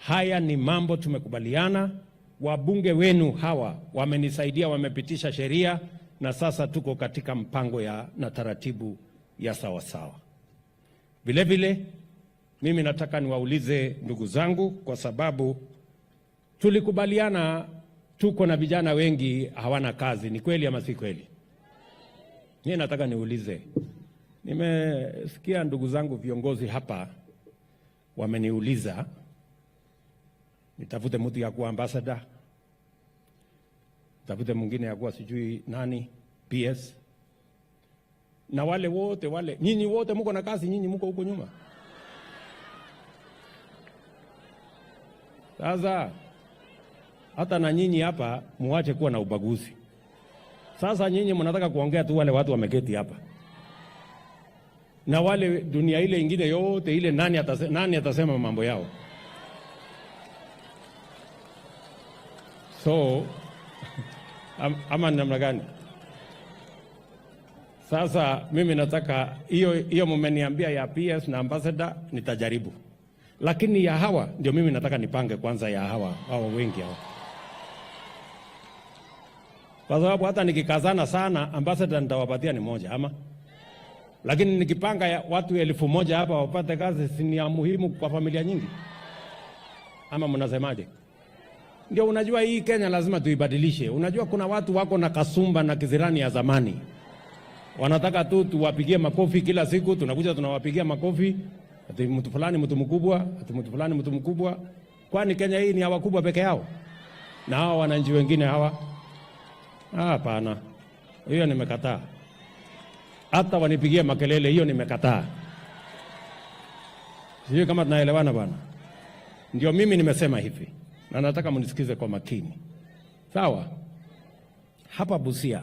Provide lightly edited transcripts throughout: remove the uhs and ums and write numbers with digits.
Haya ni mambo tumekubaliana. Wabunge wenu hawa wamenisaidia, wamepitisha sheria na sasa tuko katika mpango ya na taratibu ya sawasawa. Vilevile mimi nataka niwaulize ndugu zangu, kwa sababu tulikubaliana tuko na vijana wengi hawana kazi. Ni kweli ama si kweli? Mimi nataka niulize, nimesikia ndugu zangu viongozi hapa wameniuliza nitafute mtu ya kuwa ambassador, nitafute mwingine ya kuwa sijui nani PS, na wale wote wale, nyinyi wote mko na kazi, nyinyi mko huko nyuma. Sasa hata na nyinyi hapa muache kuwa na ubaguzi. Sasa nyinyi mnataka kuongea tu wale watu wameketi hapa na wale dunia ile ingine yote ile, nani atasema mambo yao? So ama namna gani? Sasa mimi nataka hiyo hiyo mmeniambia ya PS na ambassador, nitajaribu, lakini ya hawa ndio mimi nataka nipange kwanza, ya hawa hawa wengi hawa, kwa sababu hata nikikazana sana ambassador nitawapatia ni moja ama, lakini nikipanga ya watu 1,000 hapa wapate kazi, si ni ya muhimu kwa familia nyingi, ama mnasemaje? Ndio, unajua hii Kenya lazima tuibadilishe. Unajua kuna watu wako na kasumba na kizirani ya zamani, wanataka tu tuwapigie makofi kila siku, tunakuja tunawapigia makofi ati mtu fulani mtu mkubwa, ati mtu fulani mtu mkubwa. Kwani Kenya hii ni ya wakubwa peke yao na hawa wananchi wengine hawa? Hapana, hiyo nimekataa. Hata wanipigie makelele, hiyo nimekataa. Sijui kama tunaelewana bwana. Ndio mimi nimesema hivi na nataka mnisikize kwa makini, sawa? Hapa Busia,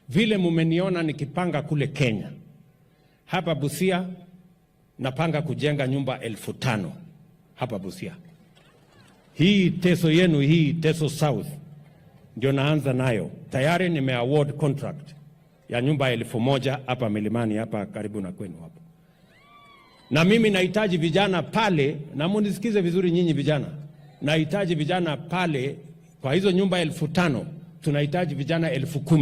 vile mumeniona nikipanga kule Kenya, hapa Busia napanga kujenga nyumba 5,000 hapa Busia. Hii Teso yenu hii Teso South ndio naanza nayo. Tayari nime award contract ya nyumba 1,000 hapa milimani hapa karibu na kwenu hapo. Na mimi nahitaji vijana pale, na munisikize vizuri nyinyi vijana, nahitaji vijana pale kwa hizo nyumba 5,000 tunahitaji vijana 10,000.